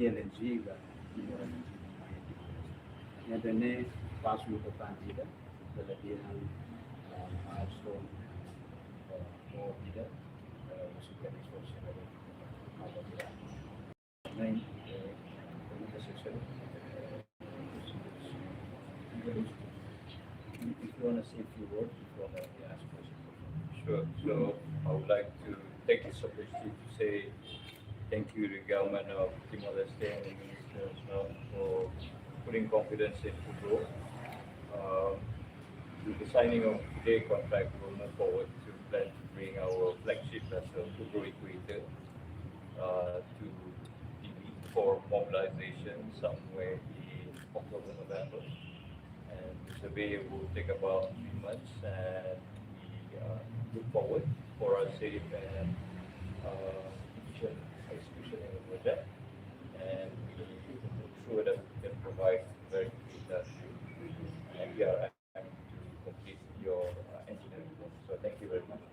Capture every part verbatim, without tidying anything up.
L N G ba Timor L N G. Ne'ebé ne'e pasu importante ida, pela dia, ah, milestone, ah, boa ida, ah, husi Kennedy Social Service. Ne'e, eh, pergunta sosiál, eh, if you wanna say a few words before I ask question. Sure. So I would like to take this opportunity to say thank you to the government of Timor-Leste and the Minister of Health for putting confidence in Fugro. Um, with the signing of the contract, we'll move forward to plan to bring our flagship vessel, Fugro Equator, uh, to Dili for mobilization somewhere in October, November. And the survey will take about three months, and we, uh, look forward for a safe and, uh, efficient execution of the project. And we look sure that we can provide very good, uh, and we are aiming to complete your, uh, engineering work. So thank you very much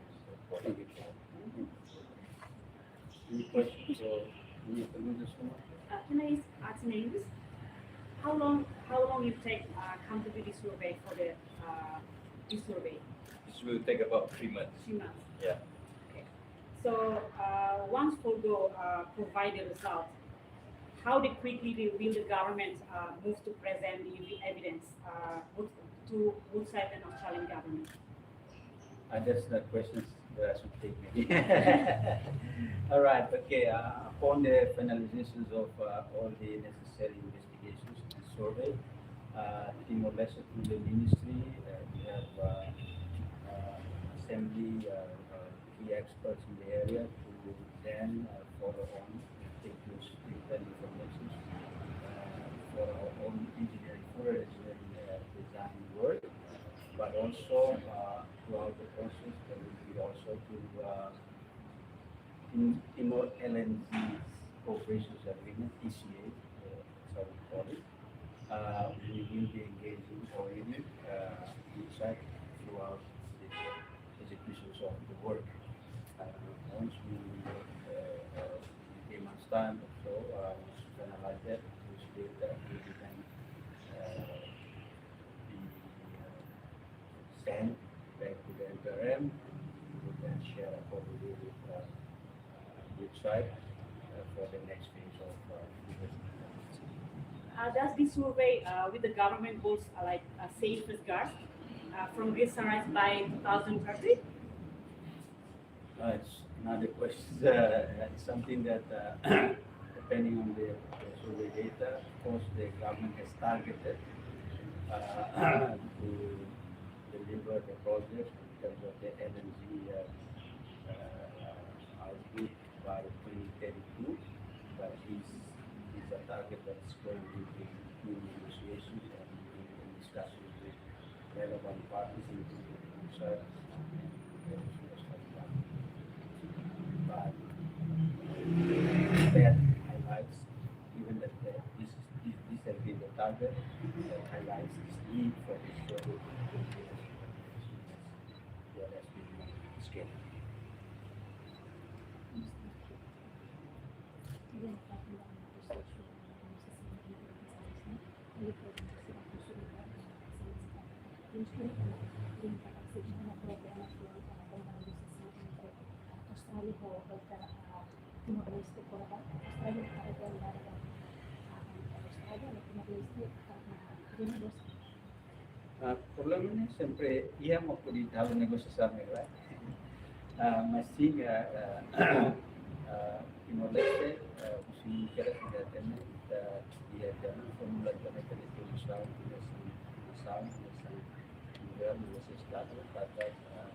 for the Any questions or any perguntas? Uh, can I ask in English? How long, how long you take, uh, accountability survey for the, uh, this survey? This will take about three months. Three months. Yeah. Okay. So, uh, once Fugro, uh, provide the result, how the quickly the, will the government, uh, move to present the evi-, evidence, uh, both to both side and Australian government? Uh, that's the questions that I should take maybe. All right, okay. Uh, upon the finalizations of, uh, all the necessary investigations and survey, uh, Timor-Leste through the ministry, uh, we have, uh, uh, assembly, uh, uh, key experts in the area to then, uh, follow on, take those detailed information, uh, for our own engineering, further engineering, uh, design work, but also, uh, throughout the process, there will be also to, uh, in Timor L N G Cooperations Agreement, T C A, uh, that's how we call it. Uh, we will be engaging already, uh, inside throughout the executions of the work. Uh, once we, uh, uh, in three months' time or so, uh, once we finalize that, we should, uh, we will then, uh, be, uh, sent back to the M P R M, and we will then share accordingly with, uh, uh, with site, uh, for the next phase of, uh, investment. Uh, does this survey, uh, with the government goals, uh, like, uh, safeguards, uh, from risk arise by two thousand thirty? Uh, it's another question. Uh, it's something that, uh, depending on the, the survey data, of course, the government has targeted, uh, to deliver the project in terms of the L N G, uh, uh, output by twenty thirty-two, but this is a target that's currently being, being negotiations and being in discussions with relevant parties, including the Minister and the Minister of Health. But that highlights, given that the, this, this, this has been the target, that highlights this need for this survey to be, yeah, that's been scaled. Ah, problema ne'e sempre iha mak di dalam negosiasaun ne'e, right? Ah, mas sin, ah, ah, ah, Timor-Leste, ah, husi kera tidak tene, ita iha jalan fórmula jalan ke distribuisaun, distribuisaun, distribuisaun mundiál, distribuisaun estadu, para, ah,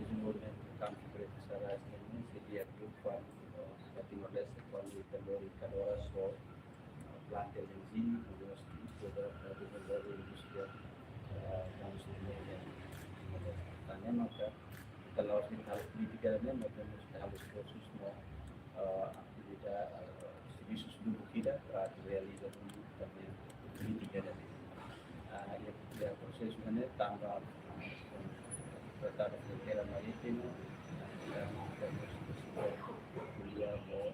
dezenvolvimentu kampu pretu saras ne'e, seria grupu, ah, Timor-Leste, kuandu ita lori kadoras, so, planta L N G, terus toda, eh, dezenvolve indústria, eh, dan sebagainya. Tan ne'e maka, ita la'ós de'it halo polítika ne'e, mas temos halo esforsus no, eh, atividade, eh, servisus lubuk ida para realiza duni tanba polítika ne'e. Ah, iha, iha prosesu ne'e tanba, eh, Tratadu Fronteira Marítima, eh, temos, eh, ko'alia ho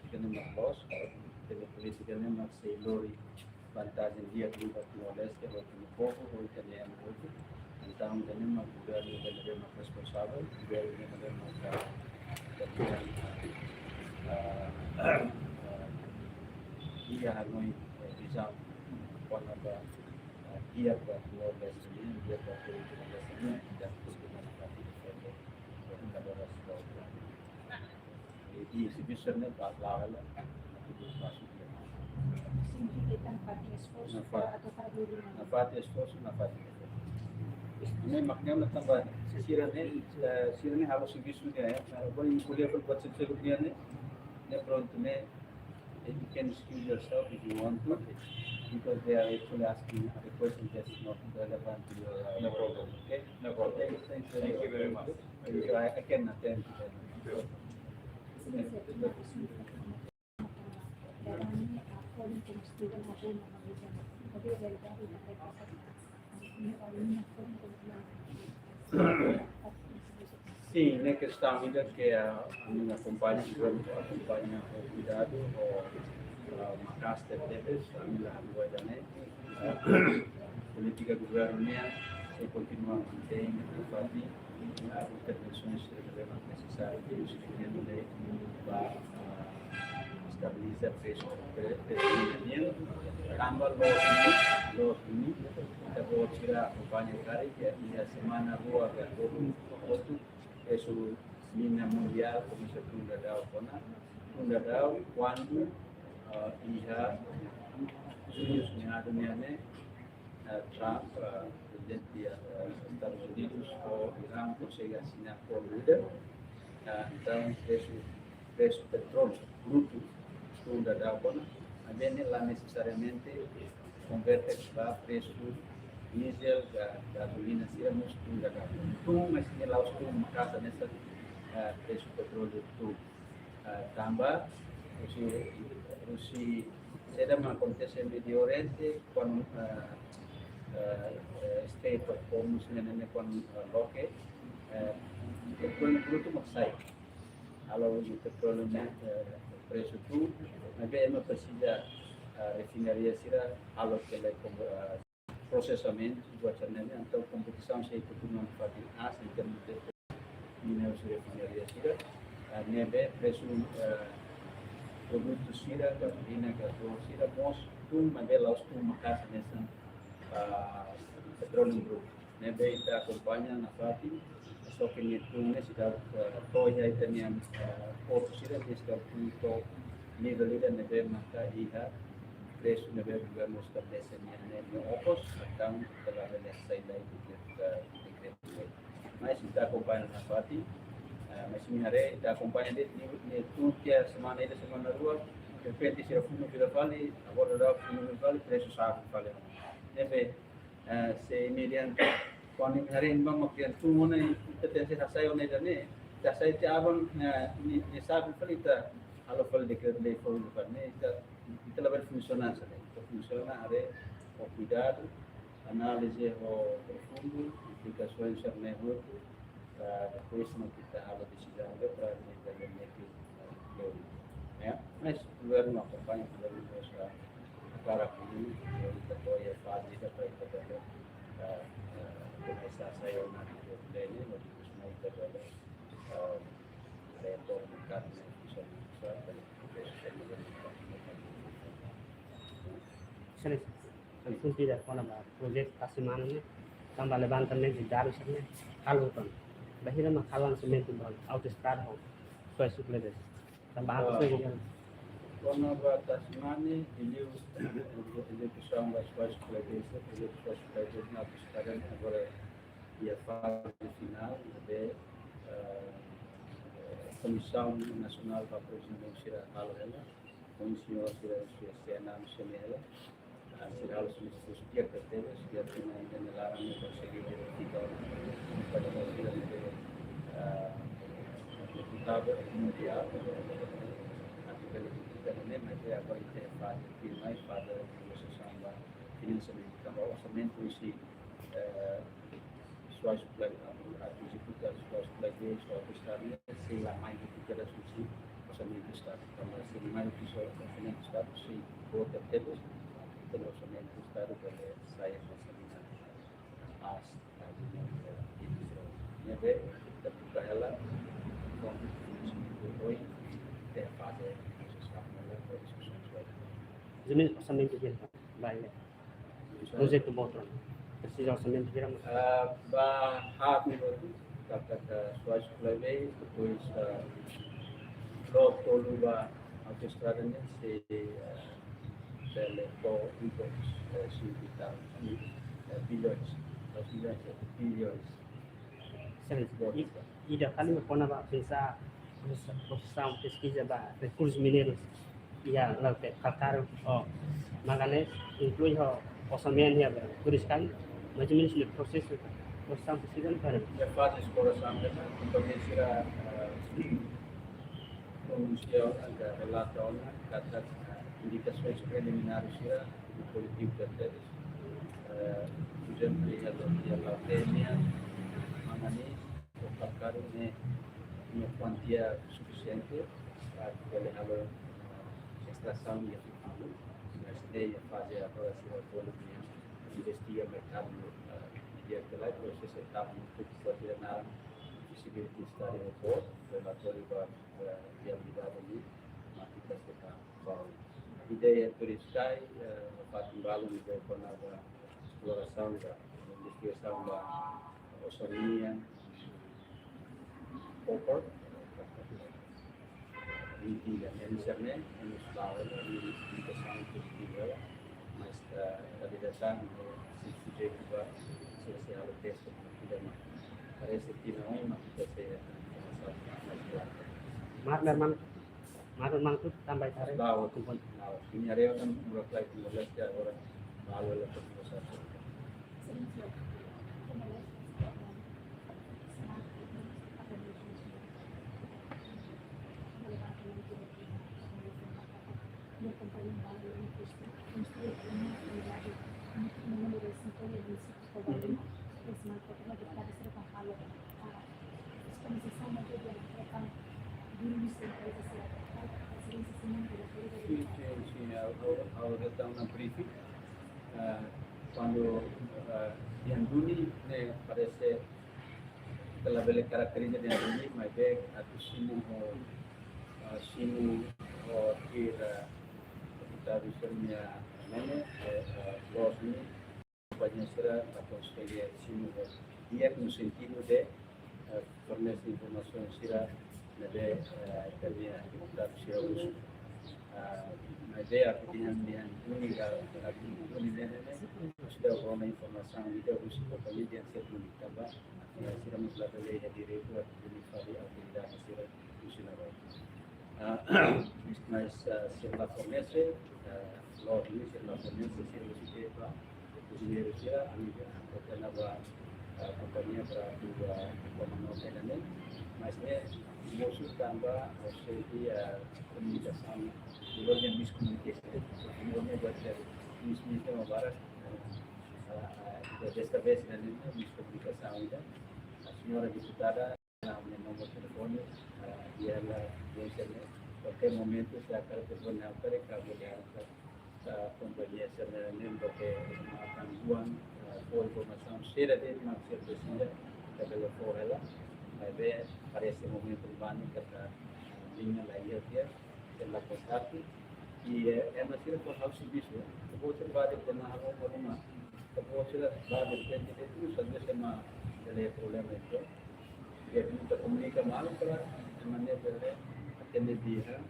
polítika ne'e mak loos, ita-nia polítika ne'e mak sei lori vantajen di'ak liu ba Timor-Leste, ba ita-nia povu, ba ita-nia ema hotu. Entaun, ita-nia mak governu ne'ebé mak responsavel, governu ne'ebé mak, ah, ah, ah, iha hanoin, eh, vizaun kona-ba, ah, di'ak ba Timor-Leste nian, di'ak ba povu Timor-Leste nian, ita kustuma nafatin defende, eh, edukadoras ba e, e servisu ne'e ba la'o hela, atu fasil. Sim, ita nafatin esforsu, nafatin, para atu para dulu. Nafatin esforsu, nafatin esforsu. Ne'e mak ne'e tanba sira-ne'e, eh, sira-ne'e halo servisu nian, eh, agora iha ko'alia fali buat sira-ne'e, ne'e prontu ne'e, eh, you can excuse yourself if you want to, because they are actually asking other questions that's not relevant to your, uh, no problem. Okay? No problem. Thank you, thank you very much. So I, I can attend to them. Sin, ne'e kestaun ida ke, ah, ami akompaña, akompaña ho kuidadu, ho, ah, maka'as tebes, ami la halo ida-ne'e. Ah, polítika governu nian sei kontinua mantein, nafatin, ah, intervensaun nesesária, ke ba, ah, estabiliza presu, pre-, presu nian, tanba loos duni, loos duni, ita-boot sira akompaña karik, iha semana rua ka tolu, presu mina mundiál komesa tun daudaun ona, tun daudaun kuandu, ah, iha Estados Unidos nian ne'e, eh, Trump, eh, prezidente, eh, Estados Unidos ho Irán konsege asina akordu ida. Eh, entaun, presu, presu petróleu brutu tun daudaun ona, maibé ne'e la nesesariamente konverte ba presu diesel, ga-, gazolina sira mós tun daudaun ona. Tun, mas ne'e la'ós tun maka'as hanesan, eh, presu petróleu tun. Ah, tanba, husi, husi saida mak akontese Médio Oriente, kuandu, ah, ah, eh, Strait of Hormuz ne'e, ne'e, ne'e kuandu, ah, loke, eh, petróleu brutu mak sai. Halo husi petróleu ne'e, eh, presu tun, maibé ema presiza, ah, refinaria sira halo hela, ah, prosesamentu, buat sira-ne'e, entaun kompetisaun sei kontinua nafatin aas, em termos de mineirus, refinaria sira, ah, ne'ebé presu, ah, produtu sira, gazolina, gazol sira, mós tun, maibé la'ós tun maka'as hanesan, ah, petróleu brutu. Ne'ebé ita akompaña nafatin, só ke ne'e tun ne'e seidauk, ah, to'o iha ita-nia, ah, portu sira, ne'e seidauk tun to'o nivel ida ne'ebé maka iha presu ne'ebé governu estabelese nian ne'e, ne'e okos, entaun ita labele sai lai duké, ah, dekretu-lei. Mas ita akompaña nafatin, ah, mas imi haree, ita akompaña de'it, ne'e, ne'e tun tiha semana ida, semana rua, derrepente sira funu fila fali, agora daudaun funu fila fali, presu sa'e fali. Ne'ebé, eh, se imi dehan, kuandu imi haree imi ba mak dehan tun ona, ita tenke hasai ona ida-ne'e, ita hasai tiha aban, eh, ne'e, ne'e sa'e fali, ita halo fali dekretu-lei foun fali ne'e, ita, ita labele funsiona hanesan ne'e, ita funsiona haree ho kuidadu, análize ho profundu, implikasaun sira-ne'e hotu, ah, depois mak ita halo desizaun de para ita bele metin, ah, lori. Ya, mas governu akompaña, governu mós, ah, para kuli, ita to'o iha faze ida para ita bele, ah, ah, komesa hasai ona, no depois mai ita bele, ah, retorna karne, bisa, bisa, Excelência, sentidu kona-ba projetu Tasimanu ne'e, tanba levantamentu de dadus ne'e, halo tan. Bainhira mak halo lançamento ba autoestrada ho Soaisuk Ledesma. Tanba halo, ah, segi kan. Kona-ba Tasimanu, liuliu ezekusaun ba Soaisuk Ledesma, projetu Soaisuk Ledesma, autoestrada ne'e agora iha faze finál, ne'ebé, eh, Komisaun Nasionál ba Protesaun Meiu sira halo hela, ho señór sira sira sena sena hela, ah, sira halo sira sira sira tebes, sira tena ida na laran no konsege identifika, pada sira ne'ebé, ah, deputadu mundiál, atu bele identifika ne'e, maibé agora ita faze, firma e faze negosiasaun ba finansamentu, tanba orsamentu husi, eh, Suai Supply, atu ezekuta Suai Supply B, Suai Autoestrada, sei la mai ezekuta husi orsamentu Estadu. Tanba se mai husi orsamentu Estadu, sei kota tebes, entaun orsamentu Estadu bele sai kontaminadu. As, ne'ebé, ita buka hela, kontu, oi, ita faze, diskusaun, ita diskusaun. Resume, orsamentu hira, ba, ya. Projetu boot. Presiza orsamentu hira, mas. Ah, ba, hak ni botu, kata ka Suai Supply B, depois, ah, logo tolu ba autoestrada ne'e sei, ah, bele fó impostu, eh, sei kita, eh, bilhões, dois bilhões, bilhões. Exelénsia, i, ida fali mak kona-ba pensa, prosesu, prosesu peskiza ba rekursus mineirus iha laut kalkáriu ho manganés, inklui ho orsamentu iha ba turis kan, mais ou menus ne'e prosesu, prosesu peskiza ne'e para. Iha faze esplorasaun ne'e, kompañia sira, eh, pronunsia ona, ka relata ona, katak, eh, indikasaun preliminár sira, no politiku da teres, eh, por ezemplu, iha, iha laut nian, manganés, ou kalkáriu ne'e, ne'e kuantia sufisiente, para bele halo, eh, estrasaun iha futuru, mas ne'e iha faze agora sira bolu nian, investiga merkadu, eh, iha ke lai, prosesu etapa no tuku kuantia naran, feasibility study report, relatóriu ba, eh, viabilidade ne'e, mak ita sei ba, ba. Ideia turis kai, eh, fatin balu ne'ebé kona-ba esplorasaun ka, investigasaun ba orsamentu, copper, e diga, ne'e sira-ne'e, ne'e sira-ne'e, indikasaun pozitivu, mas, eh, realidade, eh, sei sujeitu ba, sei, sei halo teste, ida mak, parese tinan oin, mas ita sei, eh, avansa mais diante. Mas, meu irmão, Maru mangkut tambah tarik. Bawa kumpul. Bawa. Ini area kan murah lagi, murah lagi, agora bawa lagi, murah lagi. Sin, sin, sin, ha'u, ha'u, ha'u hetan ona briefing. Eh, kuandu, eh, iha duni ne'e parese ita labele karakteriza dehan duni, maibé atu simu ho, eh, simu ho tuir, eh, deputadu sira-nia mane, eh, eh, loos ne'e, kompañia sira la konsege simu ho di'ak no sentidu de, eh, fornese informasaun sira ne'ebé, eh, ita-nia deputadu sira husu. Ah, maibé atu dehan, dehan duni ka, atu duni ne'e, ne'e, ne'e, sira rona informasaun ida husi kompañia dehan sira duni, tanba, eh, sira mós labele iha direitu atu duni fali autoridade sira husi ne'ebá. Ah, mas, ah, sira la fornese, ah, loos ne'e sira la fornese, sira husi ke ba, enjeñeiru sira, ami, ah, kona-ba, ah, kompañia para atu, ah, toma nota ida-ne'e, mas ne'e, mosu tanba, ah, sei, ah, komunikasaun, di luar yang miscommunication, di luar yang buat dari miscommunication barak, ah, ah, desta vez, ne'e, miskomunikasaun ida, ah, señora deputada, ne'e nomor telefone, ah, iha la, iha sini. Kualkér momentu, se hakarak telefone, hakarak ka bele, ah, kompañia sira-ne'e, ne'e, porque akan buan, ah, fó informasaun sira de'it mak sira presiza, ita bele fó hela, maibé parese momentu bani katak liña la iha tiha, sira la kontaktu, i, eh, ema sira fó ha'u servisu, eh, fó sira ba de pernah ha'u uma ruma, fó sira ba de repente de tudo, às vezes ema bele problema itu, i ita komunika malu para ema ne'e bele atende di'ak,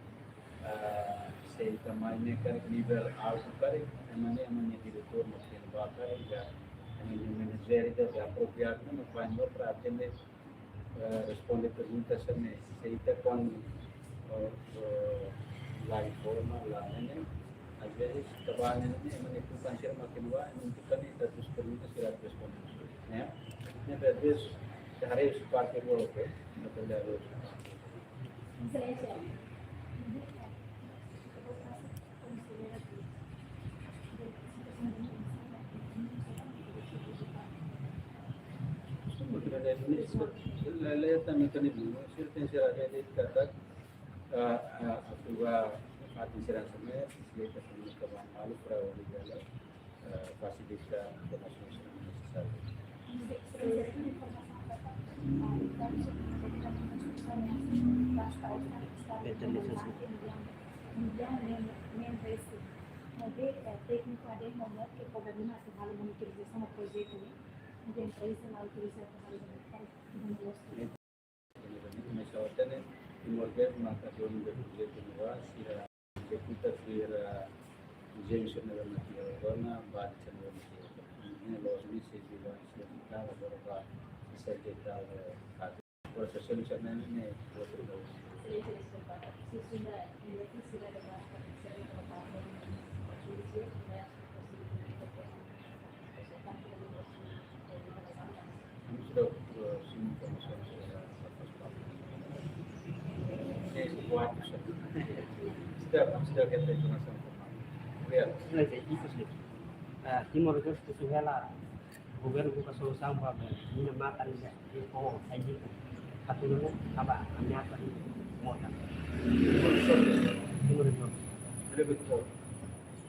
ah, se ita mai ne'e karik nivel altu karik, ema ne'e, ema nia diretór, mas ema ba karik, ka ema nia manager, ita bele apropriadu, ne'e, mak fó para atende eh, responde pergunta sira-ne'e, se ita kuandu, eh, eh, la informa, la ne'e, às vezes, trabalho ne'e, mas nem tudo canseira, mas que não vai, não fica nem tantas perguntas que ela responde, né? Às vezes, te haree husi parte do outro, não te haree husi parte. Excelência. Lele também tem, se tem será que é dedicada a, a, a tua parte de segurança, mas se é que tem que acabar mal para o, eh, fasilita informasaun nesesáriu. Tékniku ade momento ke programa atu halo monitorizasaun projetu ne'e, entaun empreza la autoriza atu halo monitorizasaun. Mas só tem Timor-Leste, maka dia um de projetu ne'ebá, sira ezekuta sira urjénsia ne'ebé mak iha zona, base ne'ebé mak iha. Ne'e loos ne'e se bila sira kita agora ba sira kita, eh, faze. Prosesu sira-ne'e ne'e outro. Vamos dar, eh, sim, informasaun, eh, faz parte. Sim, quatro, sim. Está, está que tem informasaun. Obrigado. Mas é isso, sim. Ah, Timor-Leste, se ela, governu buka solusaun ba mina matan ne'e, oh, sai di, atu ne'e, aban, ameasa di mota. Timor-Leste. Lebih kuat.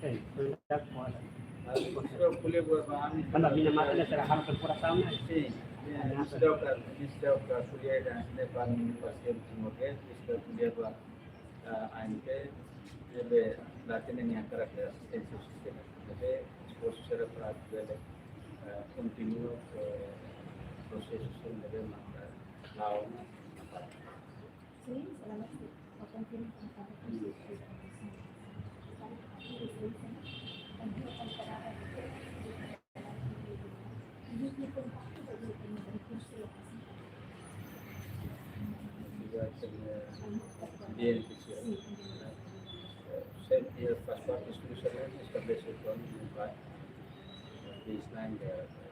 Sim, foi da moda. Mas, profesór, ko'alia ba, ba ami. Kuandu mina matan ne'e, sira halo perfurasaun ne'e. Sim, sim. Ameasa. Mesti ka, mesti ka ko'alia dehan, ne'e ba ami pasiente Timor-Leste, mesti ka ko'alia ba, ah, A N P, ne'ebé la hatene nia karakter asisténsia sistema. Ne'ebé esforsu sira para bele, eh, kontinua, eh, prosesu sira ne'ebé maka la'o ona. Sim, selamat sih. Akan kirim tentang prosesu. Sempre faz parte do estudo, estabelece o plano de impacto, baseline da, da,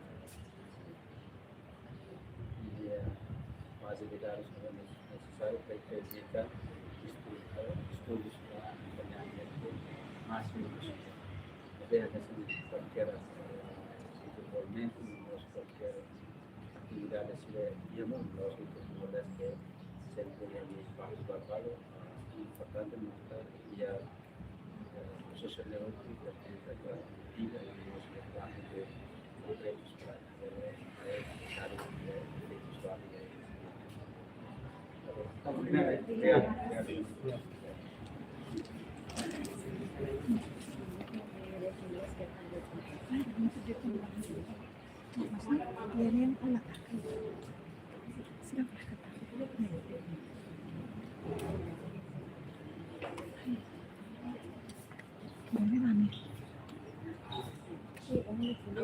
e, eh, baze de dadus nesesáriu para que permita estudu, estudus para akompañamentu másimu possível. Até a questão de qualquer, eh, desenvolvimento, no nosso qualquer atividade, se é, e é muito lógico que o Timor-Leste sempre é um espaço global, eh, importante, mas, eh, e a, eh, sociedade, eh, eh, eh, eh, eh, eh,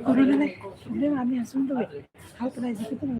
Corona ne'e problema ami asuntu be. Ha'u tara ezekuta.